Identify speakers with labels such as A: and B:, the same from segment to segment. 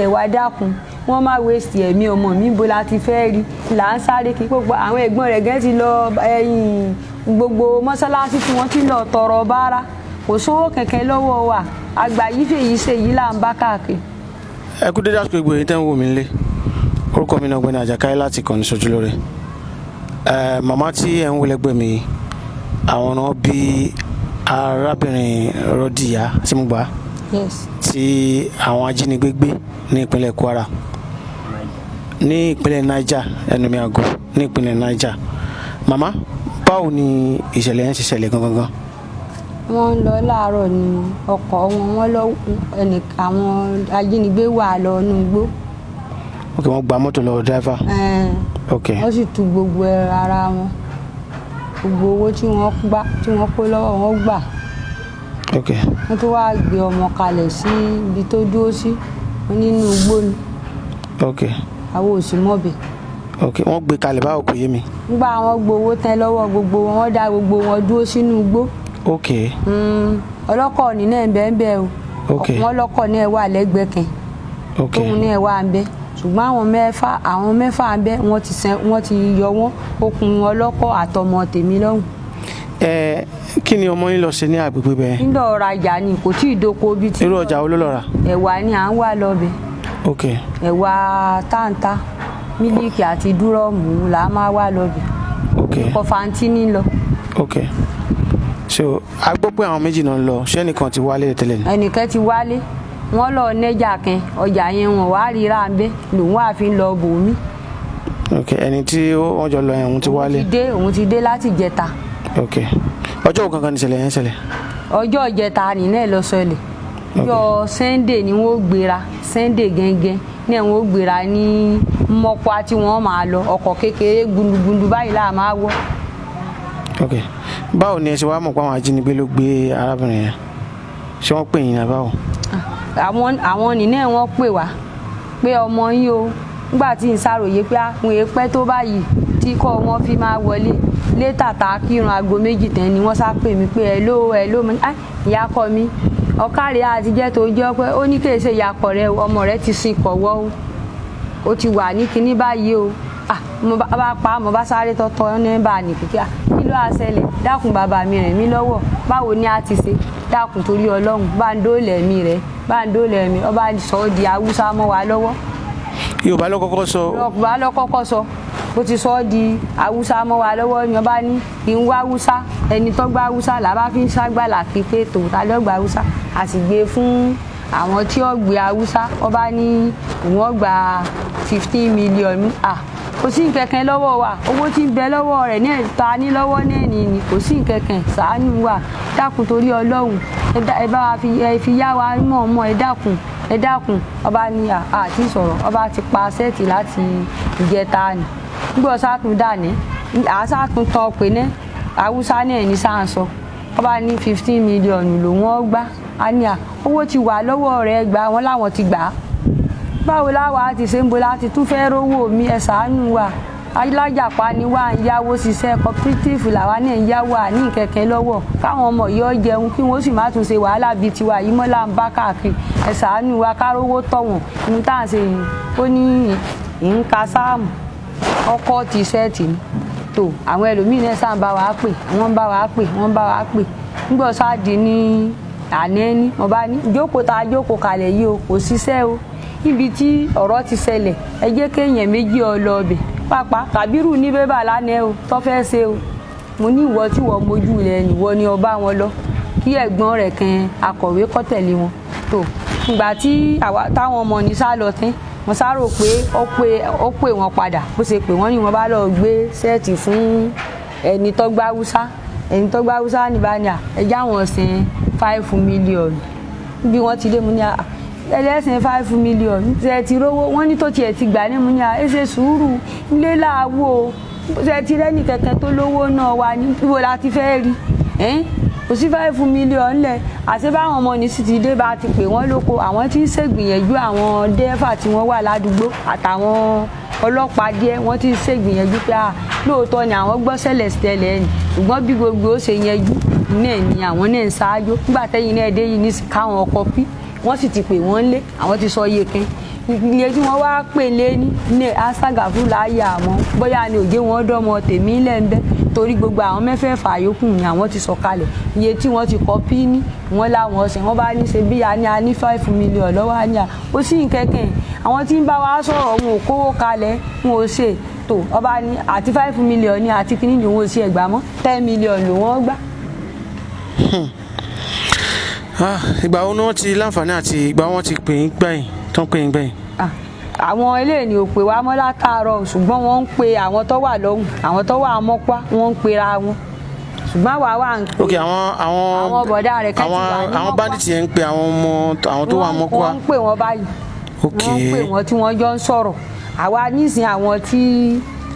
A: Ẹ wá dákun, wọ́n má wéṣì ẹ̀mí ọmọ mi, bó la ti fẹ́ rí là ń sáré kí gbogbo àwọn ẹ̀gbọ́n rẹ̀ gẹ́ ti lọ ẹ̀yìn gbogbo mọ́sálásí tí wọ́n ti lọ tọrọ báárà. Kò sówó kẹ̀kẹ́ lọ́wọ́ wa, àgbà yìí fèyí ṣe yìí là ń bá káàkiri.
B: Ẹ kú dédé àsìkò ìgbòho tẹ́ ń wò mí nílé. Orúkọ mi náà Ọ̀gbẹ́ni Àjàkáyé láti ìkànnì Sojúlóore. Ẹ màmá tí ẹ ń wò lẹ́gbẹ̀ẹ́ mi, àwọn náà bí arábìnrin Rọ́dìyà tí mo gbà
A: Yes.
B: tí àwọn ajínigbé gbé ní ìpínlẹ̀ Kwara, ní ìpínlẹ̀ Niger, ẹnu mi àgọ́, ní ìpínlẹ̀ Niger. Màmá, báwo ni ìṣẹ̀lẹ̀ yẹn ṣe ṣẹlẹ̀ gangan gan?
A: Wọ́n ń lọ láàárọ̀ ní ọkọ̀ wọn, wọ́n lọ ẹnì àwọn ajínigbé wà lọ inú igbó.
B: Ok, wọ́n gba mọ́tò lọ́wọ́ driver.
A: Ẹn, wọ́n sì tú gbogbo ara wọn, gbogbo owó tí wọ́n gbà, tí wọ́n kó lọ́wọ́ wọn gbà. Wọ́n tún wáá gbé ọmọ kalẹ̀ sí ibi tó dúró sí wọn nínú igbó ni. Àwọn ò sì mọ̀bẹ̀.
B: Ok, wọ́n gbé kalẹ̀ báwo? Kò yé mi.
A: Nígbà wọn gbowó tán lọ́wọ́ gbogbo wọn, wọ́n dá gbogbo wọn dúró sínú igbó. Ọlọ́kọ̀ ní náà bẹ́ẹ̀ bẹ́ẹ̀ o. Wọ́n lọ́kọ̀ náà wà lẹ́gbẹ̀ẹ́ kan. Tóun náà wà ń bẹ, ṣùgbọ́n àwọn mẹ́fà ń bẹ, wọ́n ti sẹ́, wọ́n ti yọ wọ́n, okùn ọlọ́kọ̀ àtọmọ tèmi lọ́hùn.
B: Ẹ kí ni ọmọ yín lọ ṣe ní agbègbè bẹ́ẹ̀?
A: Ńlọ rajà ni, kò tí ì doko bí tí.
B: Irú ọjà wo ló lọ rà?
A: Ẹ̀wà ni à ń wà lọ́bẹ̀. Ẹ̀wà táǹtà, mílíkì àti dúrọ́ọ̀mù là á máa wà lọ́bẹ̀. Kọfàǹtì ní lọ.
B: Ok, so a gbọ́ pé àwọn méjì náà ń lọ, ṣé ẹnìkan ti wálé tẹ́lẹ̀ ni?
A: Ẹnìkan ti wálé, wọ́n lọ nẹ́jà kan, ọjà yẹn wọ́n wá ríra ń bẹ́, lòun wà fi ń lọ bòmí.
B: Ok, ẹni tí wọ́n jọ lọ yẹn, òun ti wálé?
A: Ti dé, òun ti dé láti jẹta.
B: Ok, ọjọ́ wo gangan ni ìṣẹ̀lẹ̀ yẹn ṣẹlẹ̀?
A: Ọjọ́ ìjẹta nínú ẹ̀ lọ sọlẹ̀. Ọjọ́ Sunday ni wọ́n gbéra, Sunday gẹ́gẹ́ ní wọ́n gbéra ní Mọ́kúá tí wọ́n máa lọ. Ọkọ̀ kékeré gbundugbundu báyìí là máa wọ̀.
B: Ok, báwo ni ẹ ṣe wá mọ̀ pé àwọn ajínigbé ló gbé arábìnrin yẹn? Ṣé wọ́n pè yín ní àbáwò?
A: Àwọn nínú ẹ̀ wọ́n pè wá pé ọmọ yín o. Nígbà tí n ṣàròyé pé àwọn èèpẹ́ tó báyìí tí kò wọ́n fi máa wọlé létà tá a kírun aago 2 tán ni wọ́n sá pè mí pé hello, hello. Mo ní, "Ah, ìyá kọ mi ọ̀kàrẹ̀ àtijọ́ tó jẹ́ pé ó ní kèé ṣe ìyá kọ rẹ o, ọmọ rẹ ti sin kọ̀wọ́ o, ó ti wà ní kinní báyìí o." Ah, mo bá pa, mo bá sáré tọ́tọ́ ní bá a ní kíkí. Ah, kí ló á ṣẹlẹ̀? Dákun bàbá mi, rìn mí lọ́wọ́, báwo ni a ti ṣe? Dákun torí Ọlọ́run, bá ń dóòlà ẹ̀mí rẹ̀, bá ń dóòlà ẹ̀mí. Ọba sọ ọ́ di Haúsá mọ́ wa lọ́wọ́.
B: Yorùbá ló kọ́kọ́ sọ?
A: Yorùbá ló kọ́kọ́ sọ, bó ti sọ ọ́ di Haúsá mọ́ wa lọ́wọ́ ni ọba ní kí n wá Haúsá. Ẹni tó gba Haúsá là bá fi ń ságbàlà kí pé tòótá ló gba Haúsá, a sì gbé fún àwọn tí ó gbé Haúsá. Ọba ní òun ó gba 15 million. Ah, kò sí nkẹ̀kẹ́ lọ́wọ́ wa, owó tí ń bẹ lọ́wọ́ rẹ̀ ní ẹ̀ta ní lọ́wọ́ náà ni kò sí nkẹ̀kẹ́. Ṣàánú wa, dákun torí Ọlọ́run, ẹ bá wa fi, ẹ fi yá wa mọ̀ ọmọ, ẹ dákun, ẹ dákun. Ọba ní àti sọ̀rọ̀, ọba ti pa sẹ́ẹ̀tì láti ìjẹta ni. Nígbà sátún dàní àásátún tán pé ní Haúsá náà ní sáà ń sọ, ọba ní 15 million lòun ó gbà. Á ní à owó ti wà lọ́wọ́ rẹ̀, gbà wọ́n láwọn ti gbà á. Báwo láwa ti ṣe ń bo láti tún fẹ́ rówó mi? Ẹ ṣàánú wa, alájàpá ni wà ń yáwó ṣiṣẹ́, cooperative làwa náà ń yáwó, àní kẹ̀kẹ́ lọ́wọ́ káwọn ọmọ yìí ó jẹun, kí wọ́n sì má tún ṣe wàhálà bíi tiwa yìí mọ́ là ń bá káàkiri. Ẹ ṣàánú wa kárówó tọ̀wọ̀n ní tá à ń ṣe yìí. Ó ní ìǹka sáàmù ọkọ̀ ti ṣẹ́ẹ̀tì ni tó àwọn ẹlòmíín náà sáà ń bá wa pè, wọ́n ń bá wa pè, wọ́n ń bá wa pè. Nígbà sáàdì ní àná ní mo bá ní jókòó tá a jókòó kalẹ̀ yìí o, kò ṣiṣẹ́ o. Níbi tí ọ̀rọ̀ ti ṣẹlẹ̀, ẹ jẹ́ kéèyàn méjì ọ lọ ọbẹ̀ pàápàá. Kàbírù ní bébà lánàá o tó fẹ́ ṣe o. Mo ní ìwọ tí wọ́n mójú rẹ nìwọ ni ọba wọn lọ, kí ẹ̀gbọ́n rẹ̀ kan akọ̀wé kọ́ tẹ̀lé wọn tó. Ìgbà tí táwọn ọmọ ní sá lọ tán, mo sá rò pé ó pè wọ́n padà. Bó ṣe pè wọ́n ni wọ́n bá lọ gbé sẹ́ẹ̀tì fún ẹni tó gbá Haúsá. Ẹni tó gbá Haúsá ní bá ní à ẹjá wọn sin 5 million. Bí wọ́n ti dé, mo ní à ẹlẹ́sìn 5 million ṣe ti rówó? Wọ́n ní tó tiẹ̀ ti gbà ní. Mo ní à ẹ ṣe sùúrù, ilé làwọ̀ ṣe ti rẹ́nì kẹ̀kẹ́ tó lówó náà wà ní ibo la ti fẹ́ rí? Kò sí 5 million lẹ̀. Àti báwọn ọmọ ní sì ti dé, bá ti pè wọ́n lóko, àwọn tí ń ṣègbìyànjú, àwọn dẹ́fà tí wọ́n wà ládùúgbò àtàwọn ọlọ́pàá díẹ̀, wọ́n ti ń ṣègbìyànjú pé à lóòótọ́ ni àwọn gbọ́ ṣẹlẹ̀ ṣẹlẹ̀ ni, ṣùgbọ́n bí gbogbo ó ṣe yanjú náà ni àwọn náà ń ṣáájú. Nígbà tẹ́yìn náà dé yìí ní káwọn ọkọ̀ pí, wọ́n sì ti pè wọ́n lé, àwọn ti sọ iye kan. Iye tí wọ́n wá pè lé ní asagafu láàyè àwọn bóyá ni òjé wọn dọ́mọ tèmi lẹ́ńbẹ́, torí gbogbo àwọn mẹ́fẹ̀ẹ̀fà yòókù ni àwọn ti sọ̀kalẹ̀. Iye tí wọ́n ti kọ́ píní wọ́n láwọn ọ̀sẹ̀ wọ́n bá ní ṣe bí a ní a ní 5 million lọ́wọ́ a ní à ó sì ń kẹ́kẹ́. Àwọn tí ń bá wa sọ̀rọ̀, wọn ò kówó kalẹ̀, wọn ò ṣe tó ọba ní àti 5 million ní àti kíní ni wọn ò ṣe ẹgbàá mọ́, 10 million ló wọ́n gbà.
B: Ah, ìgbà wo ni wọ́n ti láǹfààní àti ìgbà wọ́n ti pè yín gbẹ̀yìn tó ń pè yín gbẹ̀yìn?
A: Ah, àwọn eléyìí ni ò pè wá mọ́ látàárọ̀, ṣùgbọ́n wọ́n ń pe àwọn tó wà lọ́hùn, àwọn tó wà mọ́pá, wọ́n ń pera wọn, ṣùgbọ́n àwa wà ń pe
B: Ok, àwọn
A: àwọn bọ̀dá rẹ̀ kan ti
B: àwọn
A: wà ní
B: àwọn
A: Mọ́kúá.
B: Bandits yẹn ń pe àwọn ọmọ àwọn tó wà Mọ́kúá?
A: Wọ́n ń pè wọ́n báyìí. Wọ́n ń pè wọ́n tí wọ́n jọ ń sọ̀rọ̀. Àwa nísìn, àwọn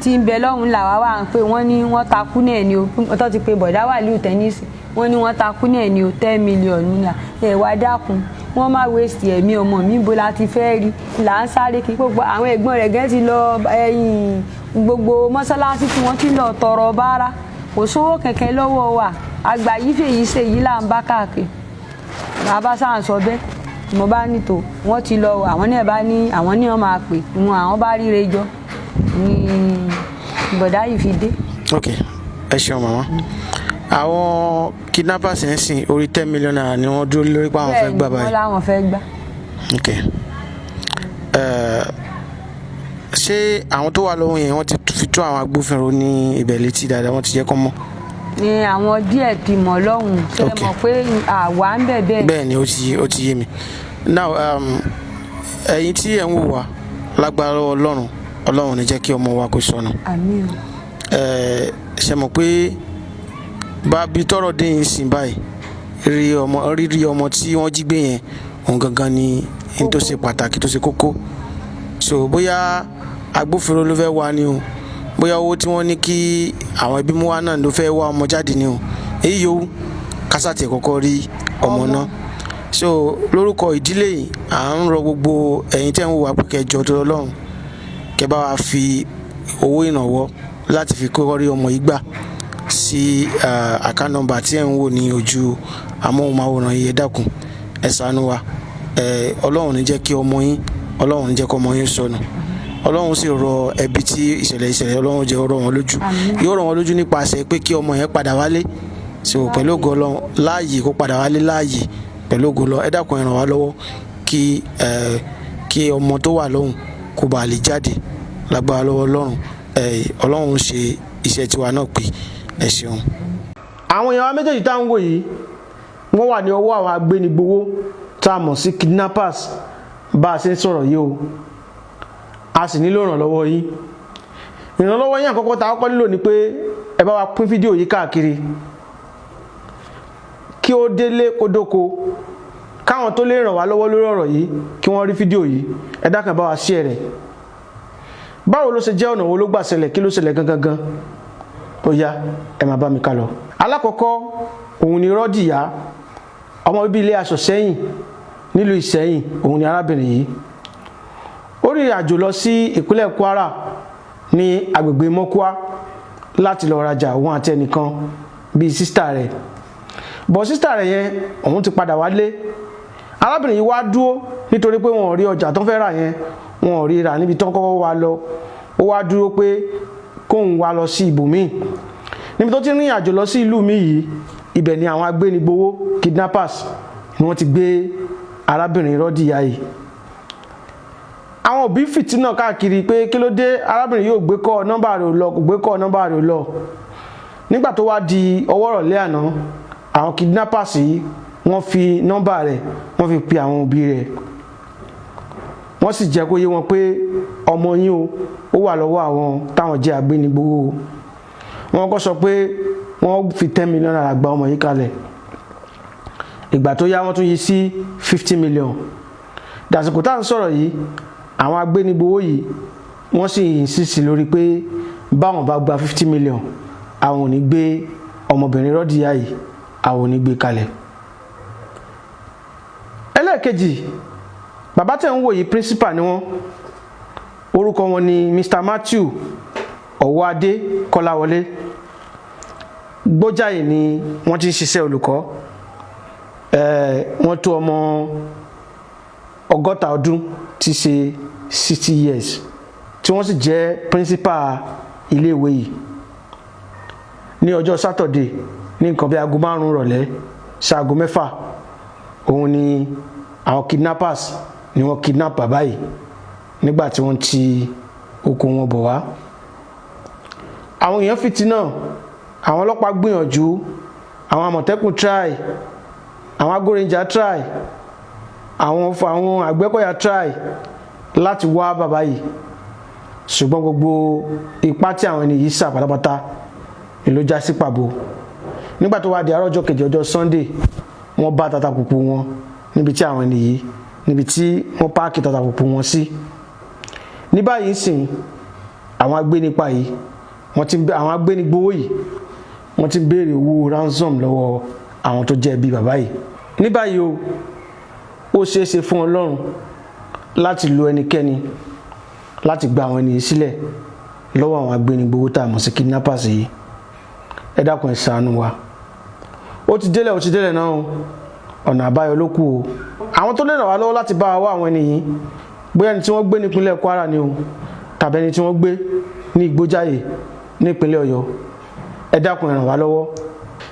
A: tí ń bẹ lọ́hùn làwa wà ń pè. Wọ́n ní wọ́n takú náà ni o. Wọ́n tó ti pe bọ̀dá wà lù tẹ́nísì, wọ́n ní wọ́n takú náà ni o, 10 million ní à. Ẹ̀ wá dákun, wọ́n má waste ẹ̀mí ọmọ mi. Bó la ti fẹ́ rí là ń sáré kí gbogbo àwọn ẹ̀gbọ́n rẹ̀ gẹ́ ti lọ ẹ̀yìn gbogbo mọ́sálásí tí wọ́n ti lọ tọrọ báárà. Kò sówó kẹ̀kẹ́ lọ́wọ́ wa. Àgbà yìí fèyí ṣe yìí là ń bá káàkiri. Bàbá sáà ń sọ bẹ́ẹ̀, mo bá ní tò wọ́n ti lọ. Àwọn náà bá ní àwọn ní wọ́n máa pè wọn, àwọn bá ríre jọ ní bọ̀dá yìí fi dé.
B: Ok, ẹ ṣeun màmá. Àwọn kidnappers yẹn sìn orí ₦10 million ni wọ́n dúró lórí pé àwọn fẹ́ gbà
A: Bẹ́ẹ̀ ni,
B: báyìí?
A: Wọ́n láwọn fẹ́ gbà.
B: Ok, ṣé àwọn tó wà lọ́wọ́ yẹn, wọ́n ti fi tó àwọn agbófinró ní ibẹ̀ létí dáadáa? Wọ́n ti jẹ́ kó mọ̀?
A: Ni àwọn díẹ̀ ti mọ̀ lọ́hùn. Ṣe mọ̀ pé àwa ń bẹ̀ bẹ́ẹ̀.
B: Bẹ́ẹ̀ ni, ó ti yé mi now. Ẹ̀yin tí ẹ̀ ń wò wá, lágbára lọ́wọ́ Ọlọ́run, Ọlọ́run ò ní jẹ́ kí ọmọ wa kó sọnù.
A: Àmín o.
B: Ṣe mọ̀ pé bá bí tọ́rọ̀ dé yín sìn báyìí, rí ọmọ, rírí ọmọ tí wọ́n jí gbé yẹn, òun gangan ni n tó ṣe pàtàkì, tó ṣe kókó. So bóyá agbófinró ló fẹ́ wá ni o, bóyá owó tí wọ́n ní kí àwọn ẹbí mú wá náà ló fẹ́ wá ọmọ jáde ni o, èyí yòówù kásàtì kọ́kọ́ rí ọmọ náà. So lórúkọ ìdílé yìí, à ń rọ gbogbo ẹ̀yin tẹ́ ń wò wá pé kẹjọ tó Ọlọ́run, kẹ́ bá wa fi owó ìrànwọ́ láti fi kọ́kọ́ rí ọmọ yìí gbà sí account number tí ẹ̀ ń wò ní ojú amóhùnmáwòrán yìí. Ẹ dákun, ẹ ṣàánú wa. Ọlọ́run ní jẹ́ kí ọmọ yín, Ọlọ́run ní jẹ́ kí ọmọ yín sọnù. Ọlọ́run sì rọ ẹbí tí ìṣẹ̀lẹ̀, Ọlọ́run jẹ́ rọ̀ wọ́n lójú. Yóò rọ̀ wọ́n lójú nípasẹ̀ pé kí ọmọ yẹn padà wálé. So pẹ̀lú ògo Ọlọ́run láàyè, kó padà wálé láàyè pẹ̀lú ògo Ọlọ́run. Ẹ dákun, ẹ ràn wá lọ́wọ́ kí ọmọ tó wà lọ́hùn kó bàa lè jáde lágbára lọ́wọ́ Ọlọ́run. Ọlọ́run ṣe iṣẹ́ tiwa náà pé. Ẹ ṣeun. Àwọn èèyàn wa méjèèjì tá à ń wò yìí, wọ́n wà ní ọwọ́ àwọn agbénigbowó tá a mọ̀ sí kidnappers bá a ṣe ń sọ̀rọ̀ yìí o. A sì nílò ìrànlọ́wọ́ yín. Ìrànlọ́wọ́ yín àkọ́kọ́ tá a kọ́kọ́ nílò ni pé ẹ bá wa pín fídíò yìí káàkiri, kí ó délé kó dóko, káwọn tó lè ràn wá lọ́wọ́ lórí ọ̀rọ̀ yìí kí wọ́n rí fídíò yìí. Ẹ dákun, ẹ bá wa share rẹ̀. Báwo ló ṣe jẹ́? Ọ̀nà wo ló gbà ṣẹlẹ̀? Kí ló ṣẹlẹ̀ gangan gan? Ó yá, ẹ máa bá mi ká lọ. Alákọ̀ọ́kọ́, òun ni Rọ́dìyà, ọmọ bíbí ilé aṣọ sẹ́yìn nílùú Ìsẹ́yìn. Òun ni arábìnrin yìí. Ó rìnrìn àjò lọ sí ìpínlẹ̀ Kwara ní agbègbè Mọ́kúá láti lọ rajà, òun àti ẹnìkan bíi sister rẹ̀. Bọ̀ sister rẹ̀ yẹn, òun ti padà wálé. Arábìnrin yìí wá dúró nítorí pé wọn ò rí ọjà tó ń fẹ́ rà yẹn, wọn ò rí rà níbi tó ń kọ́kọ́ wá lọ. Ó wá dúró pé kóun wá lọ sí ibòmíì. Níbi tó ti rìn àjò lọ sí ìlú mi yìí, ibẹ̀ ni àwọn agbénigbowó, kidnappers, ni wọ́n ti gbé arábìnrin Rọ́dìyà yìí. Àwọn òbí fìtínà káàkiri pé kí ló dé, arábìnrin yóò gbé kọ́, nọ́mbà rẹ̀ ò lọ, kò gbé kọ́, nọ́mbà rẹ̀ ò lọ. Nígbà tó wá di ọwọ́ rọ̀lẹ́ àná, àwọn kidnappers yìí, wọ́n fi nọ́mbà rẹ̀, wọ́n fi pe àwọn òbí rẹ̀. Wọ́n sì jẹ́ kó yé wọn pé ọmọ yín o, ó wà lọ́wọ́ àwọn táwọn jẹ́ agbénigbowó. Wọ́n kọ́ sọ pé wọ́n fi ₦10 million gba ọmọ yìí kalẹ̀. Ìgbà tó yá, wọ́n tún yí sí 50 million. Dàsìkò tá à ń sọ̀rọ̀ yìí, àwọn agbénigbowó yìí, wọ́n sì insist lórí pé báwọn bá gba 50 million, àwọn ò ní gbé ọmọbìnrin Rọ́dìyà yìí, àwọn ò ní gbé kalẹ̀. Ẹlẹ́ẹ̀kejì, bàbá tẹ̀ ń wò yìí, principal ni wọ́n. Orúkọ wọn ni Mr Matthew Ọ̀wọ́adé Kọ́láwọlé. Gbójàyè ni wọ́n ti ń ṣiṣẹ́ olùkọ́. Wọ́n tó ọmọ 60 ọdún, ti ṣe 60 years, tí wọ́n sì jẹ́ principal iléèwé yìí, ní ọjọ́ Saturday ní nǹkan bí aago 5 rọ̀lẹ́ sí aago 6, òun ni àwọn kidnappers ni wọ́n kidnap bàbá yìí nígbà tí wọ́n ti oko wọn bọ̀ wá. Àwọn èèyàn fìtínà, àwọn ọlọ́pàá gbìyànjú, àwọn Àmọ̀tẹ́kùn try, àwọn Agbórinjà try, àwọn Àgbẹ̀kọ̀yà try láti wá bàbá yìí, ṣùgbọ́n gbogbo ipá tí àwọn ẹni yìí sà pátápátá ni ló já sí pàbó. Nígbà tó wá di àárọ̀ ọjọ́ kejì, ọjọ́ Sunday, wọ́n bá tatapùpù wọn níbi tí àwọn ẹni yìí, níbi tí wọ́n park tatapùpù wọn sí. Ní báyìí sìn, àwọn agbénipa yìí, wọ́n ti àwọn agbénigbowó yìí, wọ́n ti ń béèrè owó ransom lọ́wọ́ àwọn tó jẹ́ bí bàbá yìí. Ní báyìí o, ó ṣeé ṣe fún Ọlọ́run láti lo ẹnikẹ́ni láti gba àwọn ènìyàn sílẹ̀ lọ́wọ́ àwọn agbénigbowó tá a mọ̀ sí kidnappers yìí. Ẹ dákun, ẹ ṣàánú wa. Ó ti délẹ̀, ó ti délẹ̀ náà o. Ọ̀nà àbáyọ ló kù o. Àwọn tó lè ràn wá lọ́wọ́ láti bá wa wá àwọn ẹni yìí, bóyá ẹni tí wọ́n gbé nípínlẹ̀ Kwara ni o, tàbí ẹni tí wọ́n gbé ní Ìgbójáyè nípínlẹ̀ Ọ̀yọ́, ẹ dákun, ẹ ràn wá lọ́wọ́.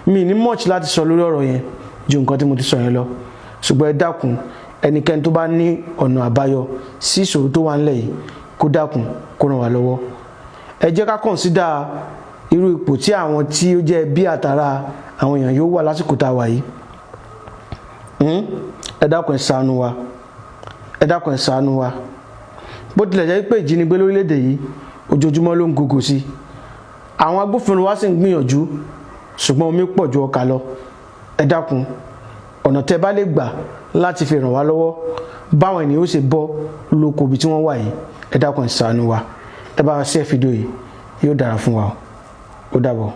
B: Mi ní much láti sọ lórí ọ̀rọ̀ yẹn ju nǹkan tí mo ti sọ yẹn lọ, ṣùgbọ́n ẹ dákun, ẹnikẹ́ni tó bá ní ọ̀nà àbáyọ sí ìṣòro tó wà ńlẹ̀ yìí, kó dákun, kó ràn wá lọ́wọ́. Ẹ jẹ́ ká consider irú ipò tí àwọn tí ó jẹ́ bí àtàrà àwọn èèyàn yóò wà lásìkò tá a wà yìí. Ẹ dákun, ẹ ṣàánú wa. Ẹ dákun, ẹ ṣàánú wa. Bó tilẹ̀ jẹ́ pé ìjínigbé lórílẹ̀‐èdè yìí, ojoojúmọ́ ló ń gògò sí, àwọn agbófinró wa sì ń gbìyànjú, ṣùgbọ́n omi pọ̀ ju ọkà lọ. Ẹ dákun, ọ̀nà tẹ́ bá lè gbà láti fi ràn wá lọ́wọ́ báwọn ènìyàn ó ṣe bọ́ lóko ibi tí wọ́n wà yìí, ẹ dákun, ẹ ṣàánú wa. Ẹ bá wa ṣe fídíò yìí, yóò dára fún wa o. Ó dàbọ̀.